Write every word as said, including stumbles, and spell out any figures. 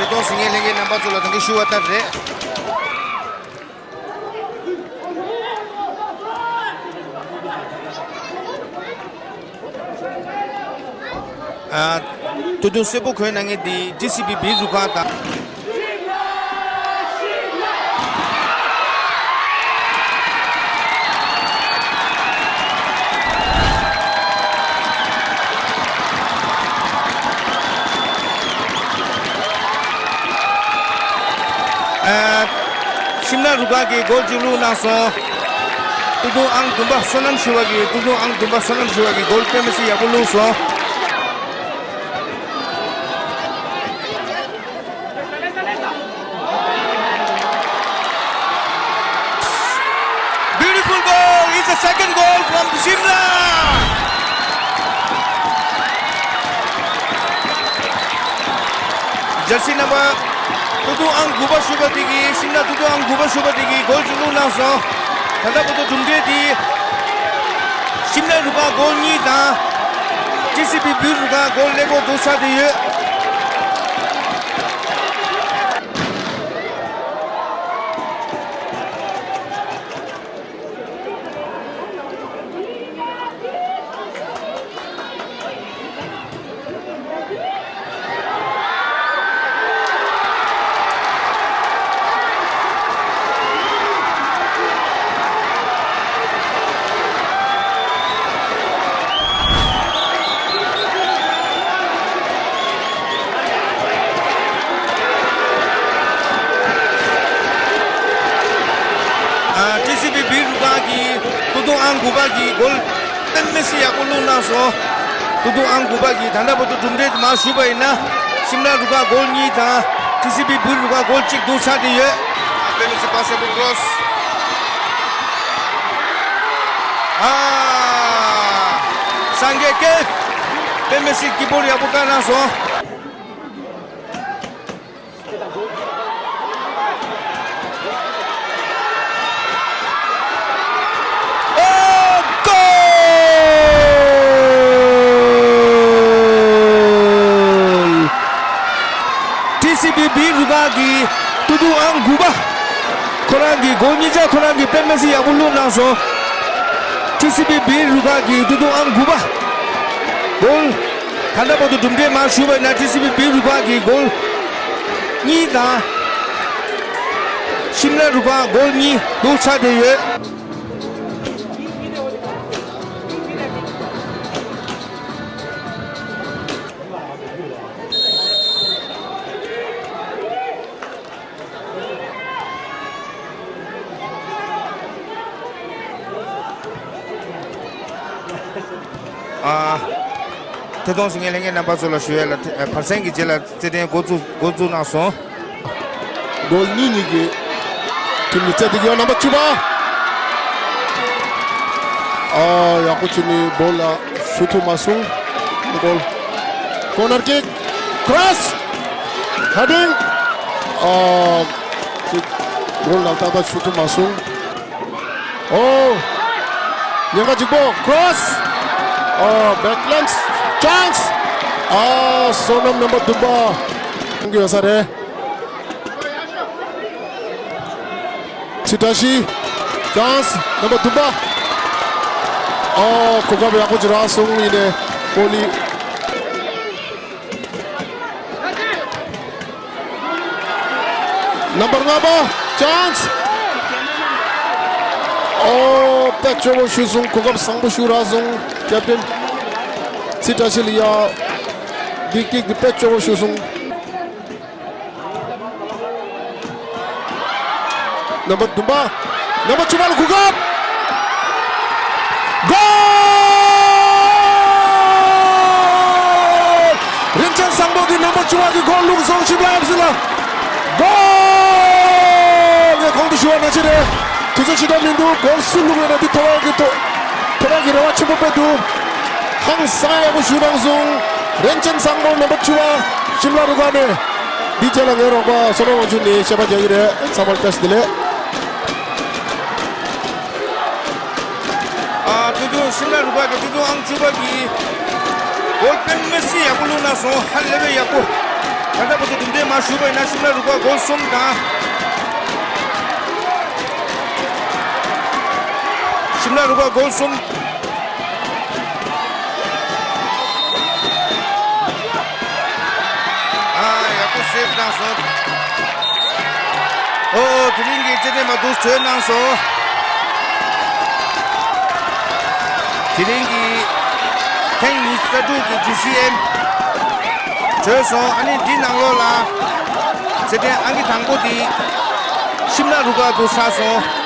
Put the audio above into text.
ཐེ་གཏོང་ཟིན་མཁན་ལྷན་རྒྱས་རྣམ་པ་ཚོ་ལ་ད་གིན་ཞུ་བ་ལྟར་རེད། ཨ། ཐུགས་དུང་སེར་པོ་གོན་གནང་མཁན་དེ་ཊི་སི་བི་བི་རུ་ཁག་དང་། ཨ། ཤིམ་ལ་རུ་ཁག་གིས་གོལ་གཅིག་བླུགས་གནང་སོང་། ཐུགས་དུང་ཨང་བདུན་པ་བསོད་ནམས་ཞུ་བ་གིས། ཐུགས་དུང་ཨང་བདུན་པ་བསོད་ནམས་ཞུ་བ་གིས་གོལ་དཔེ་མི་སྲིད་ཡག་པོ་བླུགས་སོང་། Beautiful goal! It's a second goal from Shimla! ཇར་སི་ནམ་བར་ཐུགས་དུང་ཨང་དགུ་པ་ཞུ་བ་དེ་གིས། ཤིམ་ལ་ཐུགས་དུང་ཨང་དགུ་པ་ཞུ་བ་དེ་གིས་གོལ་གཅིག་བླུགས་གནང་སོང་། ད་ལྟ་བར་དུ་གྲུབ་འབྲས་དེ་ཤིམ་ལ་རུ་ཁག་གོལ་གཉིས་དང་། ཊི་སི་བི་བི་རུ་ཁག་གོལ་ཀླད་ཀོར་དུ་ཆགས་བསྡད་ཡོད། ཨ། ཊི་སི་བི་བི་རུ་ཁག་གིས་ཐུགས་དུང་ཨང་དགུ་པ་གི་གོལ་དཔེ་མི་སྲིད་ཡག་པོ་བླུགས་གནང་སོང་། ཐུགས་དུང་ཨང་དགུ་པ་གིས། ད་ལྟ་བར་དུ་གྲུབ་འབྲས་མར་ཞུས་པ་ཡིན་ན། ཤིམ་ལ་རུ་ཁག་གོལ་གཉིས་དང་། ཊི་སི་བི་བི་རུ་ཁག་གོལ་གཅིག་འདུག་ཆགས་བསྡད་ཡོད། དཔེ་མི་སྲིད་པ་སེར་པོ་ཀོ་རོ་སི། ཨ། སངས་རྒྱས་སྐྱིད། དཔེ་མི་སྲིད་སྐྱིད་པོ་ཡག་པོ་བཀག་གནང་སོང་། ཨོ། གོལ། ཊི་སི་བི་བི་རུ་ཁག་གིས་ཐུགས་དུང་ཨང་དགུ་པ། ཁོ་རང་གིས་གོལ་གཉིས་ཆ་ཁོ་རང་གིས་དཔེ་མི་སྲིད་ཡག་པོ་བླུགས་གནང་སོང་། ཊི་སི་བི་བི་རུ་ཁག་གིས་ཐུགས་དུང་ཨང་དགུ་པ། གོལ། ད་ལྟ་བར་དུ་གྲུབ་འབྲས་མར་ཞུས་པ་ཡིན་ན། ཊི་སི་བི་བི་རུ་ཁག་གིས་གོལ་གཉིས་དང་། ཤིམ་ལ་རུ་ཁག་གོལ་གཉིས་འདུག་ཆགས་བསྡད་ཡོད། ཨ། ཐད་གཏོང་ཞུ་མཁན་ལྷན་རྒྱས་རྣམ་པ་ཚོ་ལ་ཞུ་ཡས་ལ། ཐེ་བར་གསེང་གི་རྗེས་ལ་རྩེད་འགྲན་འགོ་བཙུགས་འགོ་བཙུགས་གནང་སོང་། གོལ་གཉིས་གཉིས་ཀྱི་ཁྱིམ་ནས་རྩེད་བསྡད་ཀྱི་ཡོད། རྣམ་པ་བཅུ་པ། ཨ། ཡག་པོ་བྱས་ནས་བོལ་ལ་ཞུ་ཐུབ་མ་སོང་། གོལ། ཀོར་ནར་ཀིག། ཀོ་རོ་སི། ཧེ་ཌིང་། ཨ། ཅིག་གོལ་ལ་ཏག་ཏག་ཞུ་ཐུབ་མ་སོང་། ཨོ། ཉེན་ཁ་གཅིག་པོ། ཀོ་རོ་སི། ཨོ། བེག་ལེན་སི། ཅན་སི། ཨ། བསོད་ནམས་རྣམ་པ་བདུན་པ། གཏོང་གི་ཡོད་ས་རེད། ཚིག་བཀྲ་ཤིས། ཅན་སི། རྣམ་པ་བདུན་པ། ཨོ། གོ་སྐབས་ཡག་པོ་ཅིག་རག་སོང་། ཡིན་ནའི་གོ་ལི། རྣམ་པ་ལྔ་པ། ཅན་སི། ཨོ། དཔེ་སྐྱོ་བོ་ཞུས་སོང་། གོ་སྐབས་བཟང་པོ་ཞིག་རག་སོང་། ཀེབ་ཏེན། ཚིག་བཀྲ་ཤིས་ལ་ཡ། འདི་ཀིག་འདི་དཔེ་སྐྱོ་བོ་ཞུས་སོང་། རྣམ་པ་བདུན་པ། རྣམ་པ་བཅུ་པ་ལ་གོ་སྐབས། གོལ། རིན་ཆེན་བཟང་པོ་གིས་རྣམ་པ་བཅུ་པ་གི་གོལ་བླུགས་སོང་། ཤིམ་ལ་ཨེཕ་སི་ལ་གོལ། ངས་གོང་དུ་ཞུ་བ་ནང་བཞིན་རེད། དུས་ཚོད་ཕྱི་ཐོག་མི་འདུག་གོལ་སུ་བླུགས་ཡོད་ན་འདི་ཐོབ་ཡག་གི་ཐོབ་ཐོབ་ཡག་གི་རེ་བ་ཆེན་པོ་དཔེ་འདུག་ཧང་སང་ཡག་པོ་ཞུ་གནང་སོང་། རིན་ཆེན་བཟང་པོ་རྣམ་པ་བཅུ་པ་ཤིམ་ལ་རུ་ཁག་ནས། འདིའི་རྗེས་ལ་ངའི་རོགས་པ་བསོད་ནམས་དབང་ཕྱུག་ནས་བཤད་པ་རྒྱག་གི་རེད། ཚང་མར་བཀྲ་ཤིས་བདེ་ལེགས། ཨ། ཐུགས་དུང་ཤིམ་ལ་རུ་ཁག་གི་ཐུགས་དུང་ཨང་བཅུ་པ་གིས་གོལ་དཔེ་མི་སྲིད་ཡག་པོ་བླུགས་གནང་སོང་། ཧ་ལས་པའི་ཡག་པོ། ད་ལྟ་བར་དུ་གྲུབ་འབྲས་མ་ཞུས་པ་ཡིན་ན་ཤིམ་ལ་རུ་ཁག་གོལ་གསུམ་དང་། ཤིམ་ལ་རུ་ཁག་གོལ་གསུམ། ཨ། ཡག་པོ་སེབ་གནང་སོང་། ཨོ། དེ་རིང་གི་རྩེད་འགྲན་མ་འདུག་གྲོལ་གནང་སོང་། དེ་རིང་གི་ཐེངས་ཉི་ཤུ་རྩ་དྲུག་གི་ཇི་སི་ཨེམ་གྲོལ་སོང་། ཨ་ནི་འདི་ནང་ལོགས་ལ་རྩེད་འགྲན་ཨང་ཀི་དང་པོ་དེ་ཤིམ་ལ་རུ་ཁག་ཏུ་ཆགས་སོང་།